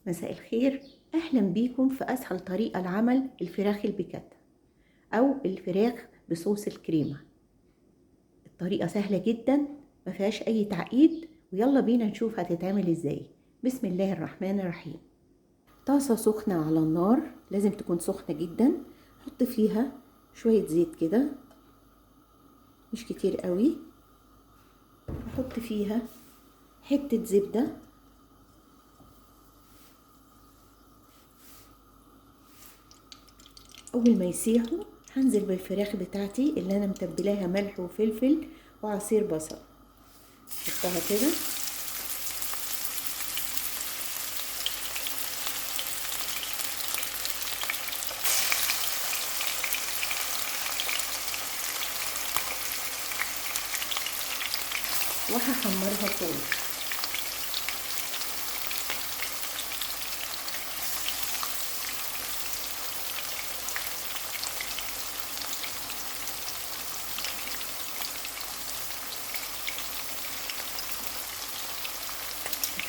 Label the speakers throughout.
Speaker 1: مساء الخير، أهلا بيكم في أسهل طريقة لعمل الفراخ البيكاتا أو الفراخ بصوص الكريمة. الطريقة سهلة جدا ما فيهاش أي تعقيد، ويلا بينا نشوف هتتعمل إزاي. بسم الله الرحمن الرحيم. طاسة سخنة على النار، لازم تكون سخنة جدا. حط فيها شوية زيت كده، مش كتير قوي. حط فيها حتة زبدة، أول ما يسيحوا هنزل بالفراخ بتاعتي اللي أنا متبلاها ملح وفلفل وعصير بصل. حطها كده، وهحمرها كويس.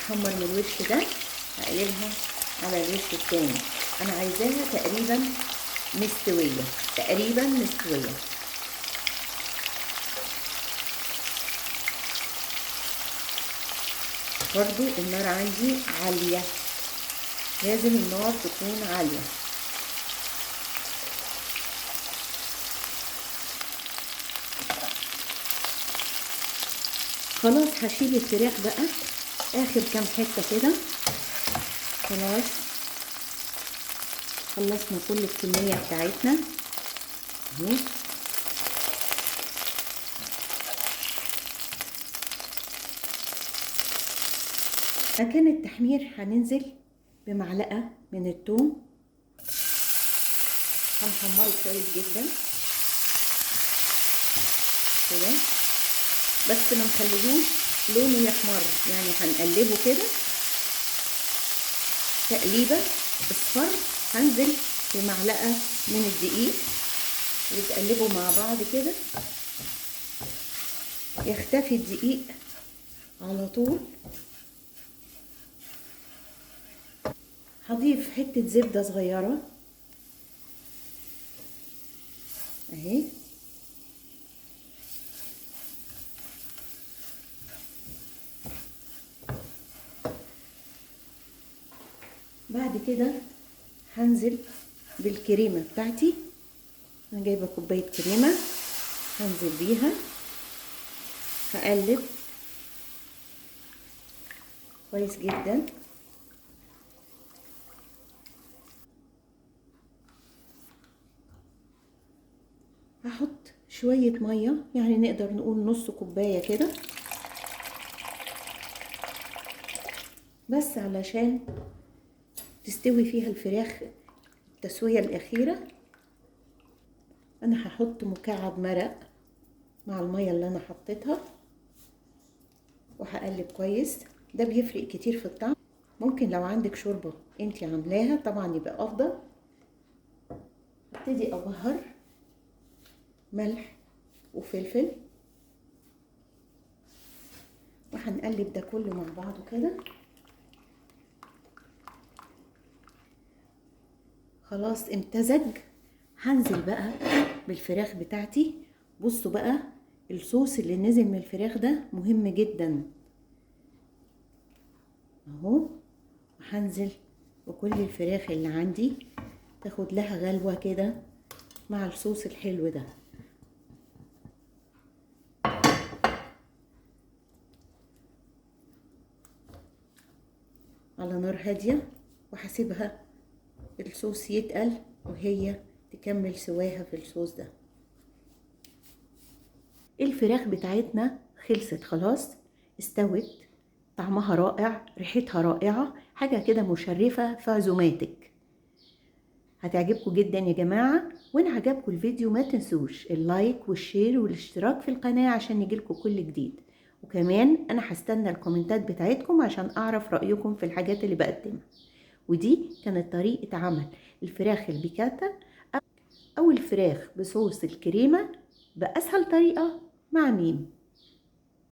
Speaker 1: تحمر من الوش ده، هقلبها على الوش التاني. انا عايزاها تقريبا مستوية، تقريبا مستوية. برضو النار عندي عالية، لازم النار تكون عالية. خلاص هشيل الفراخ بقى اخر كام حتة كده. خلاص خلصنا كل الكمية بتاعتنا اهي. مكان التحمير هننزل بمعلقه من الثوم، هنحمره كويس جدا كده، بس ما نخليهوش لونه يحمر، يعني هنقلبه كده تقليبه اصفر. هنزل بمعلقه من الدقيق وتقلبه مع بعض كده، يختفي الدقيق على طول. هضيف حتة زبدة صغيرة اهي، بعد كده هنزل بالكريمة بتاعتي. انا جايبة كوباية كريمة هنزل بيها، هقلب كويس جدا. هحط شوية مية، يعني نقدر نقول نص كوباية كده بس، علشان تستوي فيها الفراخ التسوية الأخيرة. أنا هحط مكعب مرق مع المية اللي أنا حطيتها وهقلب كويس. ده بيفرق كتير في الطعم. ممكن لو عندك شوربة انتي عاملاها طبعا يبقى أفضل. هبتدي أبهر ملح وفلفل، وهنقلب ده كله مع بعضه كده. خلاص امتزج. هنزل بقى بالفراخ بتاعتي. بصوا بقى الصوص اللي نزل من الفراخ ده مهم جدا اهو. هنزل بكل الفراخ اللي عندي، تاخد لها غلوة كده مع الصوص الحلو ده. على نار هادية، وهسيبها الصوص يتقل وهي تكمل سواها في الصوص ده. الفراخ بتاعتنا خلصت خلاص، استوت، طعمها رائع، ريحتها رائعة، حاجة كده مشرفة في عزوماتك. هتعجبكم جدا يا جماعة. وان عجبكم الفيديو ما تنسوش ال like وال share والاشتراك في القناة عشان يجيلكم كل جديد. وكمان انا هستنى الكومنتات بتاعتكم عشان اعرف رأيكم في الحاجات اللي بقدمها. ودي كانت طريقة عمل الفراخ البيكاتا أو الفراخ بصوص الكريمة بأسهل طريقة مع ميم.